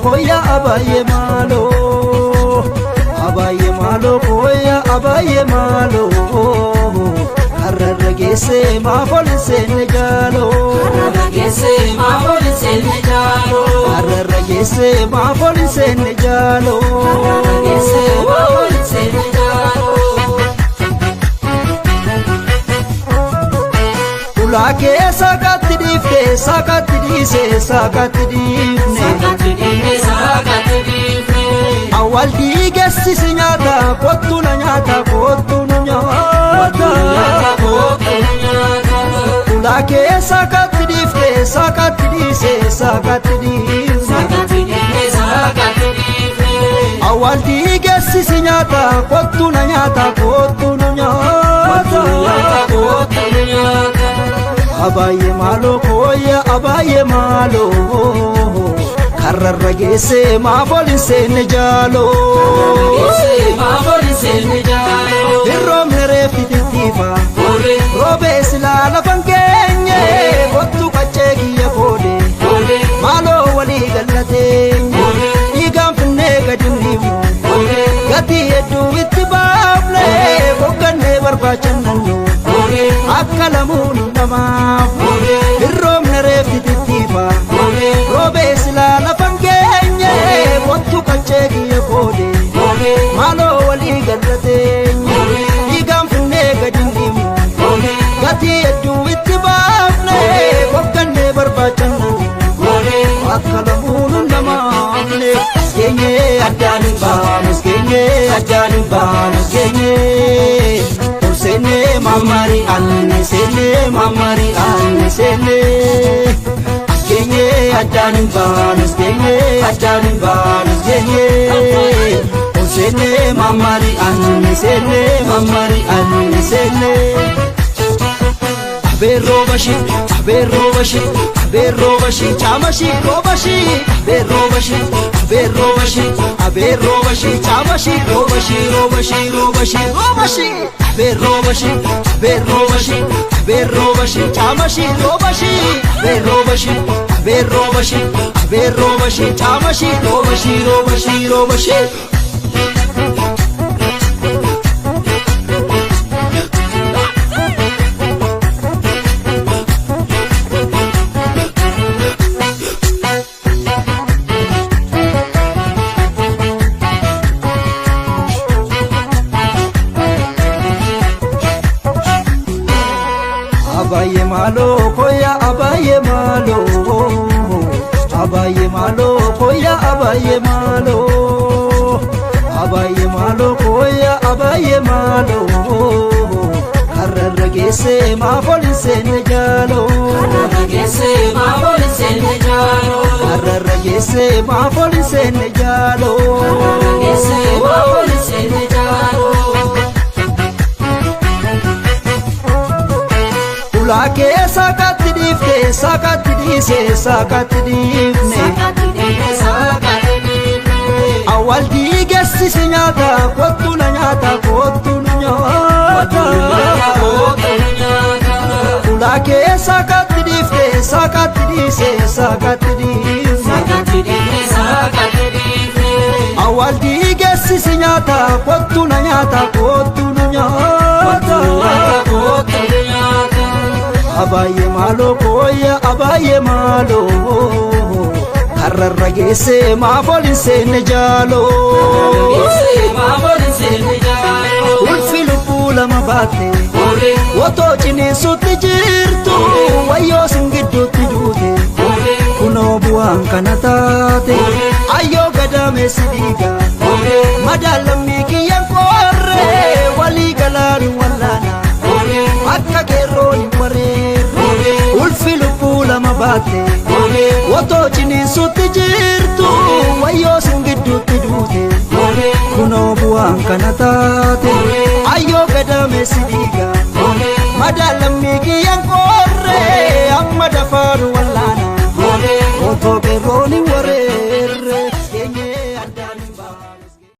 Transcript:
koyya abaayye maaloo abaayye maaloo koyya abaayye maaloo karrarra geesse maaf ol hin seenne jaaloo Karrarra geesse maaf ol hin seenne jaaloo karrarra geesse maaf ol hin seenne jaaloo Karrarra geesse maaf ol hin seenne jaaloo Ulaa kee saaqatti dhiifte saaqatti dhiise saaqatti dhiifne Saakatti dhiifne saakatti dhiifne awwaal dhiigessisi nyaata kottu na nyaata kottu nu nyaata Nyaata kootu nyaata Ulaa kee saaqatti dhiifte saaqatti dhiise saaqatti dhiifne Saakatti dhiifne saakatti dhiifne awwaal dhiigessisi nyaata kottu na nyaata kottu nu nyaata Nyaata kootu nyaata Abaayye maaloo kooyya abaayye maaloo karrarra geesse maaf ol hin seenne jaaloo Geesse maaf ol hin seenne jaaloo Hirroomne reeffi tittiifa Boole roobee silaa lafan keenye kottu qaccee kiyya koode boole maaloo walii gallateenye dhiigaan finnee gadi hin dhiifnu boole gatii hedduu itti baafne boqqannee barbaachannannu boole akka lamuun hin dhamaafne hirroomne reeffi tittiifa boole roobee silaa lafan keenye kottu qaccee kiyya koode boole maaloo walii gallateenye dhiigaan finnee gadi hin dhiifnu boole gatii hedduu itti baafne boqqannee barbaachannu boole akka lamuun hin dhamaafne geenye addaan hin baanus geenye addaan hin baanus geenye ol seenne mammari anne seenne mammari anne seenne geenye addaan hin baanus geenye addaan hin baanus geenye ol seenne mammari anne seenne mammari anne seenne. Abeerroo bashii, abeerroo bashii, abeerroo bashii, caamashii, roobashii, abeerroo bashii, abeerroo bashii, abeerroo bashii, caamashii, roobashii, roobashii, roobashii, roobashii, abeerroo bashii, abeerroo bashii, abeerroo bashii, caamashii, roobashii, abeerroo bashii, abeerroo bashii, abeerroo bashii, caamashii, roobashii, roobashii, roobashii. Abaayye maaloo koyya abaayye maaloo abaayye maaloo koyya abaayye maaloo abaayye maaloo koyya abaayye maaloo karrarra geesse maaf ol hin seenne jaaloo Karrarra geesse maaf ol hin seenne jaaloo karrarra geesse maaf ol hin seenne jaaloo Karrarra geesse maaf ol hin seenne jaaloo Ulaa kee saaqatti dhiifte saaqatti dhiise saaqatti dhiifne. Saakatti dhiifne saakatti dhiifne Awwaal dhiigessisi nyaata kottu na nyaata kottu nu nyaata. Nyaata kootu nyaata Ulaa kee saaqatti dhiifte saaqatti dhiise saaqatti dhiifne. Saakatti dhiifne saakatti dhiifne Awwaal dhiigessisi nyaata kottu na nyaata kottu nu nyaata. Nyaata kootu nyaata Abaayye maaloo kooyya abaayye maaloo karrarra geesse maaf ol hin seenne jaaloo. Geesse maaf ol hin seenne jaaloo Ulfi lubbuu lama baatte. Boole Otoo ciniinsutti jirtu wayyoo sin gidduutti duute boole kunoo bu'aan kana taate ayyoo gadameessi dhiiga boole madaalammii kiyyan qoorre walii galaanu wallaana boole akka qeerroon hin wareerre ulfi lubbuu lama baatte boole otoo ciniinsutti jirtu wayyoo sin gidduutti duute boole kunoo bu'aan kana taate ayyoo gadameessi dhiiga boole madaalammii kiyyan qoorre amma dafaanu wallaana boole otoo qeerroon hin wareerre.